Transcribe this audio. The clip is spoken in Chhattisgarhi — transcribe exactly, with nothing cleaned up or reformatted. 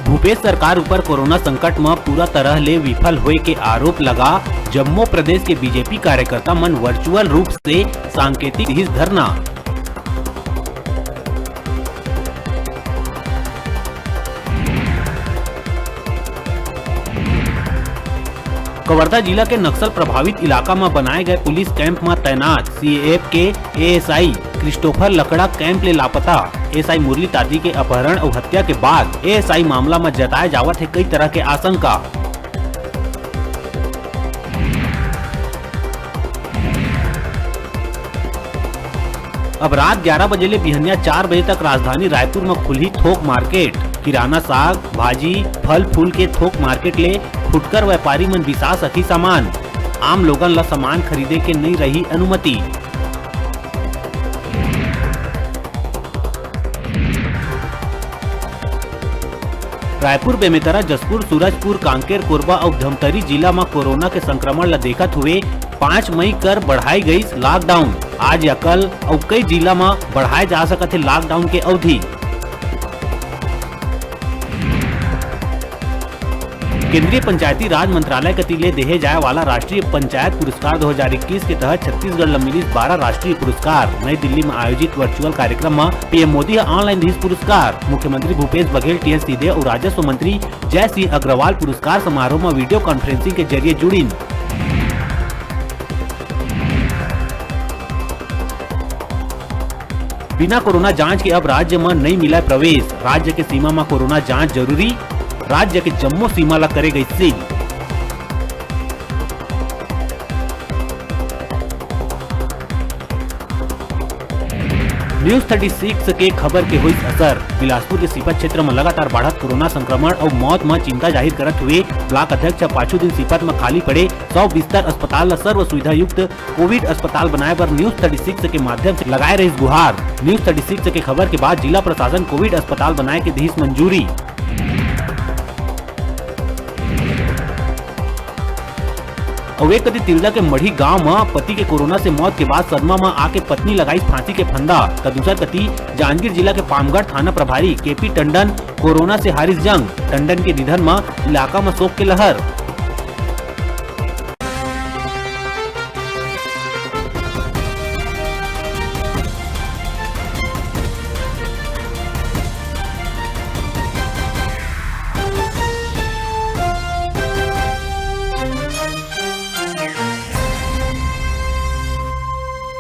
भूपेश सरकार ऊपर कोरोना संकट म पूरा तरह ले विफल होए के आरोप लगा जम्मो प्रदेश के बीजेपी कार्यकर्ता मन वर्चुअल रूप से सांकेतिक दिस धरना। कवर्धा जिला के नक्सल प्रभावित इलाका म बनाए गए पुलिस कैंप म तैनात सीएएफ के एएसआई क्रिस्टोफर लकड़ा कैंप ले लापता। एएसआई मुरली तांती के अपहरण अउ हत्या के बाद एएसआई मामला म जताए जावत हे कई तरह के आशंका। अब रात ग्यारह बजे ले बिहनिया चार बजे तक राजधानी रायपुर म खुलही थोक मार्केट। किराना, साग, भाजी, फल फूल के थोक मार्केट ले फुटकर व्यापारी मन बिसा सकही सामान। आम लोगन ल सामान खरीदे के नइ रही अनुमति। रायपुर, बेमेतरा, जशपुर, सूरजपुर, कांकेर, कोरबा अउ धमतरी जिला म कोरोना के संक्रमण ल देखत हुए पाँच मई कर बढ़ाई गईस लॉकडाउन। आज या कल अउ कई जिला म बढ़ाए जा सकत हे लॉकडाउन के अवधि। केंद्रीय पंचायती राज मंत्रालय कति ले देहे जाए वाला राष्ट्रीय पंचायत पुरस्कार दो हज़ार इक्कीस के तहत छत्तीसगढ़ ल मिलिस बारह राष्ट्रीय पुरस्कार। नई दिल्ली म आयोजित वर्चुअल कार्यक्रम म पीएम मोदी ह ऑनलाइन दिस पुरस्कार। मुख्यमंत्री भूपेश बघेल, टीएस सिंहदेव अउ राजस्व मंत्री जय सिंह अग्रवाल पुरस्कार समारोह म वीडियो कॉन्फ्रेंसिंग के जरिए जुड़िन। बिना कोरोना जांच के अब राज्य म नइ मिलय प्रवेश, राज्य के सीमा म कोरोना जांच जरूरी, राज्य के जम्मो सीमा ल करे गई सील। न्यूज़ थर्टी सिक्स के खबर के होइस असर। बिलासपुर के सीपत क्षेत्र म लगातार बाढ़त कोरोना संक्रमण अउ मौत म चिंता जाहिर करत हुए ब्लॉक अध्यक्ष ह पाछू दिन सीपत म खाली पड़े सौ बिस्तर अस्पताल ल सर्व सुविधा युक्त कोविड अस्पताल बनाए बर न्यूज़ थर्टी सिक्स के माध्यम से लगाए रहिस गुहार। न्यूज़ थर्टी सिक्स के खबर के बाद जिला प्रशासन कोविड अस्पताल बनाए के दिस मंजूरी। अउ एक कति तिल्दा के मढ़ी गांव म पति के कोरोना से मौत के बाद सदमा म आके पत्नी लगाई फांसी के फंदा, त दूसर कति जांजगीर जिला के पामगढ़ थाना प्रभारी केपी टंडन कोरोना से हारिस जंग। टंडन के निधन म इलाका म शोक के लहर।